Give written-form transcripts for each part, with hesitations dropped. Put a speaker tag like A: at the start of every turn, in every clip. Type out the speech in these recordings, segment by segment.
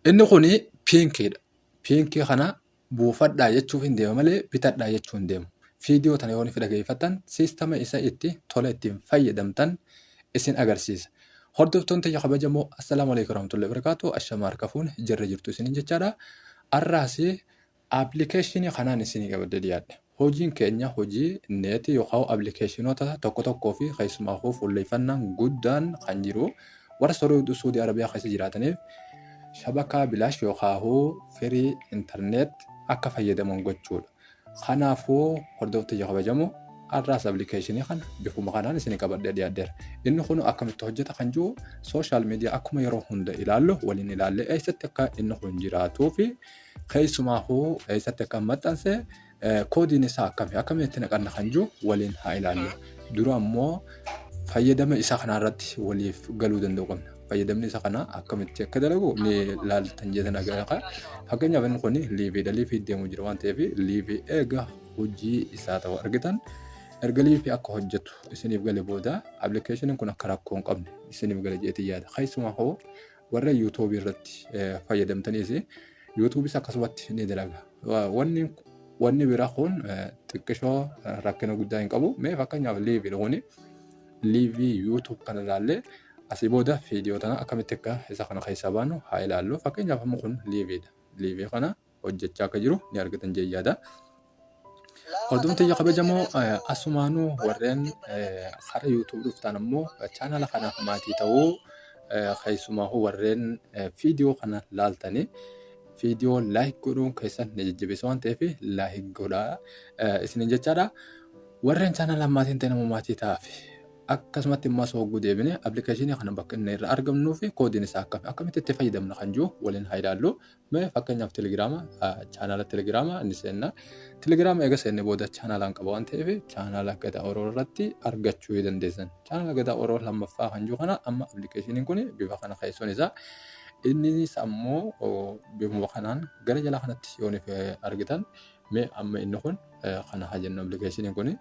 A: Inni kuni piinkiidha. Piinkii kana buufadhaa jechuuf hin deema malee bitadhaa jechuu hin deemu. Viidiyoo tana yoo ni dhageeffattan siistama isa itti tola ittiin fayyadamtan isin agarsiisa. Hordoftoonni tiyya kabajamoo, assalaamu alaikum warahmatullahi wabarakatuh. Ashama harka fuune, jirra jirtu isiniin jechaadha. Arraas appilikeeshinii kanaan isinii qabadhee dhiyaadhe. Hojiin keenya hojii neetii yookaan appilikeeshinoota tokko tokkoo fi keessumaafuu fuulleeffannaan guddaan kan jiru warra Suudii Arabiyaa keessa jiraataniif shabakaa bilaash yookaan firii intarneet akka fayyadaman gochuudha. Kanaafuu hordoftoota kabajamoo, har'aas appilikeeshinii kana bifuma kanaan isinii qabadhee dhiyaadheera. Inni kun akkamitti hojjeta kan jiru social media akkuma yeroo hunda ilaallu waliin ilaallee eessatti akka inni kun jiraatuu fi keessumaafuu eessatti akka maxxanse, koodiin isaa akkami, akkamitti naqanna kan jiru waliin haa ilaallu. Dura ammoo fayyadama isaa kanarratti waliif galuu danda'u qabna. Fayyadamni isa kana akkamitti akka dalagu ni ilaaltan jedhan agarra. Fakkeenyaaf inni kun liveiidha. Live deemuu jira waan ta'eef live eega hojii isaa ta'u argitan, erga live akka hojjetu isiniif gale booda appilikeeshiniin kun akka rakkoo hin qabne isiniif gale jeetii yaada. Keessumaa hoo warra YouTubeii irratti fayyadamtaniis YouTubeis akkasumatti ni dalaga. Wanni biraa kun xiqqishoo rakkina guddaa hin qabu. Mee fakkeenyaaf liveiidha kuni, live YouTube kana ilaallee asii booda viidiyoo tana akkamitti akka isa kana keessaa baanu haa ilaallu. Fakkeenyaaf amma kun liveiidha. Live kana hojjechaa akka jiru ni argitan jee yaada. Hordoftoota kabajamoo, asumaanuu warreen karaa YouTube dhuftan ammoo chaanala kanaaf maatii ta'uu, keessumaa warreen viidiyoo kana laaltanii viidiyoo like godhuun keessan ni jajjabeessa waan ta'eef like godhaa isiniin jechaadha. Warreen chaanala maatiin ta'e nama maatii ta'aaf. Akkasumatti immoo asoo hogguu deebine appilikeeshinii kana bakka inni irra argamnuu fi koodiin isaa akkami, akkamitti itti fayyadamna kan jiru waliin haa ilaallu. Mee fakkeenyaaf Telegiraama, chaanala Telegiraama inni seenna. Telegiraama eega seenne booda chaanalaan qaba waan ta'eef chaanala Gadaa Oroo irratti argachuu dandeessan. Chaanala Gadaa Oroo lammaffaa kan jiru kana amma appilikeeshiniin kun bifa kana keessoon isaa, innis ammoo bifuma kanaan gara jalaa kanatti yoo argitan, mee amma inni kun kana haa jennu, appilikeeshiniin kun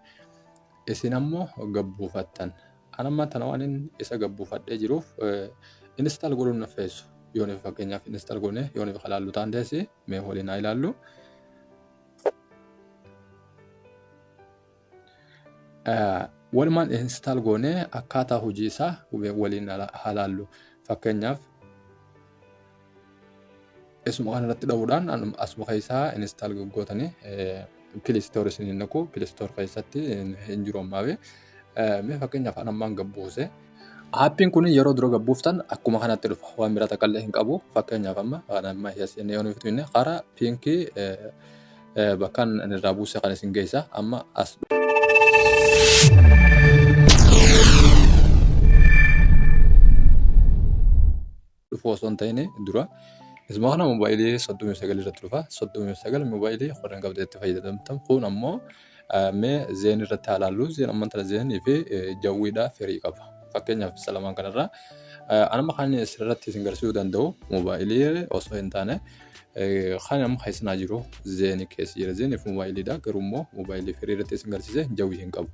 A: isin ammoo gabbuufattan. An amma tana waan inni isa gabbuufadhee jiruuf install godhuun na feessu. Yoo fakkeenyaaf install goone yoo nuuf ilaallu ta'an deessi, mee waliin haa ilaallu. Walumaan install goonee akkaataa hojii isaa waliin haa ilaallu. Fakkeenyaaf isuma kanarratti dha'uudhaan asuma keessaa install gootanii Play Store isin hin naqu, Play Store keessatti hin jiru ammaaf. Mee fakkeenyaaf an ammaan gabbuuse. Aappiin kun yeroo dura gabbuuftan akkuma kanatti dhufa. Waan biraa takka illee hin qabu. Fakkeenyaaf amma kan amma inni yoo nuuf inni karaa piinkii bakka inni irraa buuse kan isin geessa. Amma as dhufu osoo hin ta'in dura isuma kana moobaayilii 39 irratti dhufa. 39 moobaayilii warreen qabdeetti fayyadamtan kun ammoo mee Zain irratti haa ilaallu. Zain amman tana Zainii fi Jawwiidha firii qaba. Fakkeenyaaf isa lamaan kanarraa anama kan asirratti isin garsiisuu danda'u moobaayilii osoo hin taane kan amma keessanaa jiru Zainii keessa jira. Zainii fi moobaayiliidha, garuu immoo moobaayilii firii irratti isin garsiise, Jawwii hin qabu.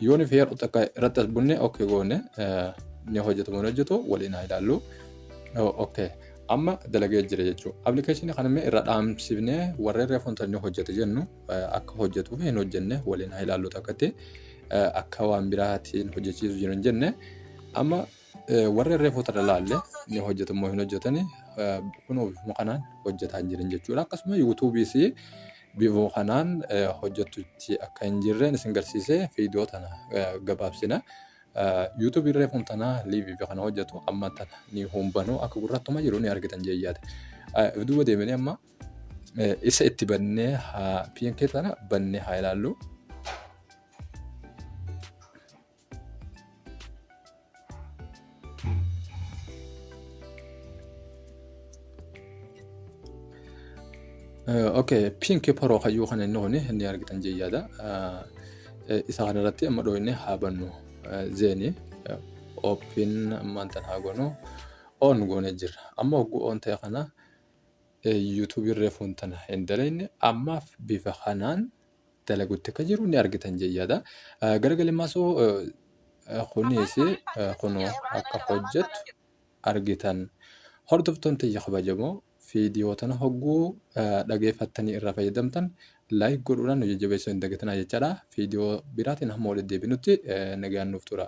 A: Yoo ni yeroo takka irratti as bunne okay goone ni hojjetu moo hin hojjetu waliin haa ilaallu. Okay. Amma dalagee jira jechuudha. Appilikeeshinii kana mee irra dhaamsifnee warreen reefuun inni hojjete jennu akka hojjetuu fi hin hojjenne waliin haa ilaallu, takkatti akka waan biraatiin hojjechiisu jiru hin jenne. Amma warreen reefuu tana laalle ni hojjetu moo hin hojjetani, kunoo bifuma kanaan hojjetaa jiran jechuudha. Akkasuma YouTubeiis bifuma kanaan hojjetutti akka hin jirreen isin garsiisee viidiyoo tana gabaabsina. YouTubeii reefuun tana live fi kana hojjetu amma tana ni humbanu akka gurraattuma jiru ni argitan jeeyyaate. If duuba deemanii amma isa itti bannee haa PNK tana bannee haa ilaallu. Okay, Pink Pro kayyuu kana inni kuni inni argitan jeeyyaadha. Isa kanarratti amma dhooyne haa bannu. Zainii open ammaan tan haa goonu, on goonee jirra. Amma hogguu on ta'e kana YouTubeii reefuun tana hin dalagne, ammaaf bifa kanaan dalagutti akka jiru ni argitan jeeyyaadha. Garagalimmaasoo kunis kunoo akka hojjetu argitan. Hordoftoonni tiyya kabajamoo, viidiyoo tana hogguu dhageeffattanii irraa fayyadamtan like godhuudhaan nu jajjabeessuu hin dagatinaa jechaadha. Viidiyoo biraatiin hamma walitti deebinutti nagaan nuuf tura.